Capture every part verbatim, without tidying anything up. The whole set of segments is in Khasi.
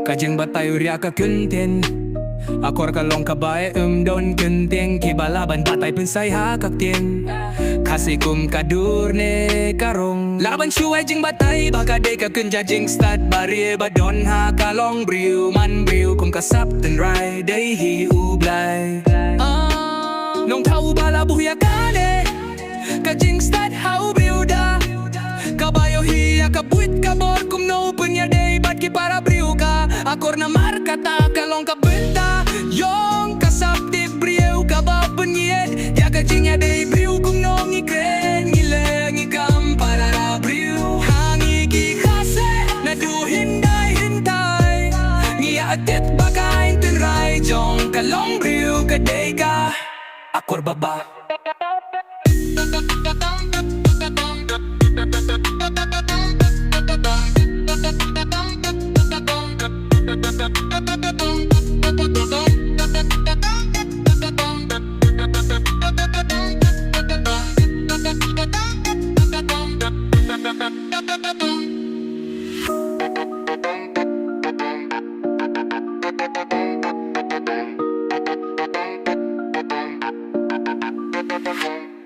Ka jingbatai u ria ka kyntien. Akor ka long kaba ym don kyntien, kiba lah ban batai pynsai ha ka ktien Khasi kum ka dur ne ka rong. Lah ban shu ai jingbatai ba ka dei ka kynja jingstad barie ba don ha ka longbriew manbriew kum ka sap tynrai dei hi U Blai. Ah, nongthaw ba la buh ïa kane ka jingstad ha u briew da kaba ïohi ïa ka buit ka bor kumno u pynïadei bad ki para briew. Ka akor namar kata ka long ka bynta ïong ka sap tip briew kaba pynïaid ïa ka jingïadei briew kumno ngi kren ngi leh ngi kam para briew. Ha ngi ki Khasi naduh hyndai hyntai ngi ïa tip ba ka aiñ tynrai jong ka longbriew ka dei ka akor baba.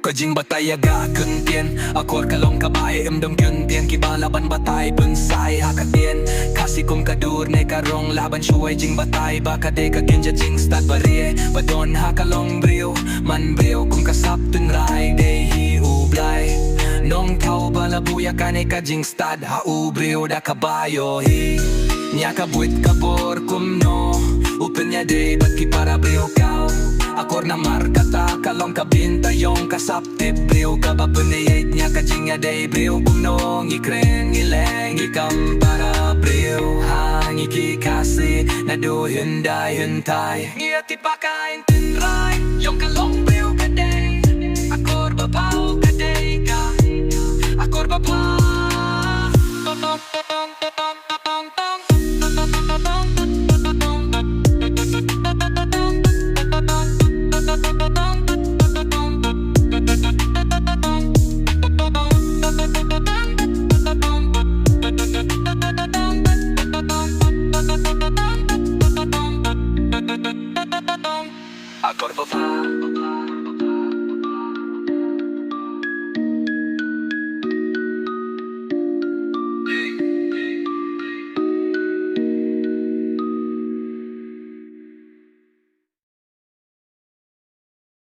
Ka jingbatai ïa ka kyntien. Akor ka long kaba ym don kyntien, kiba lah ban batai pynsai ha ka ktien Khasi kum ka dur ne ka rong. Lah ban shu ai jingbatai ba ka dei ka kynja jingstad barie ba don ha ka longbriew manbriew kum ka sap tynrai dei hi U Blai. Nongthaw ba la buh ïa kane ka jingstad ha u briew da kaba ïohi ïa ka buit ka bor kumno u pynïadei bad ki para briew. Ka akor namar kata ka long ka bynta ïong ka sap tip briew kaba pynïaid ïa ka jingïadei briew kumno ngi kren ngi leh ngi kam para briew. Ha ngi ki Khasi naduh hyndai hyntai ngi ïa tip ba ka aiñ tynrai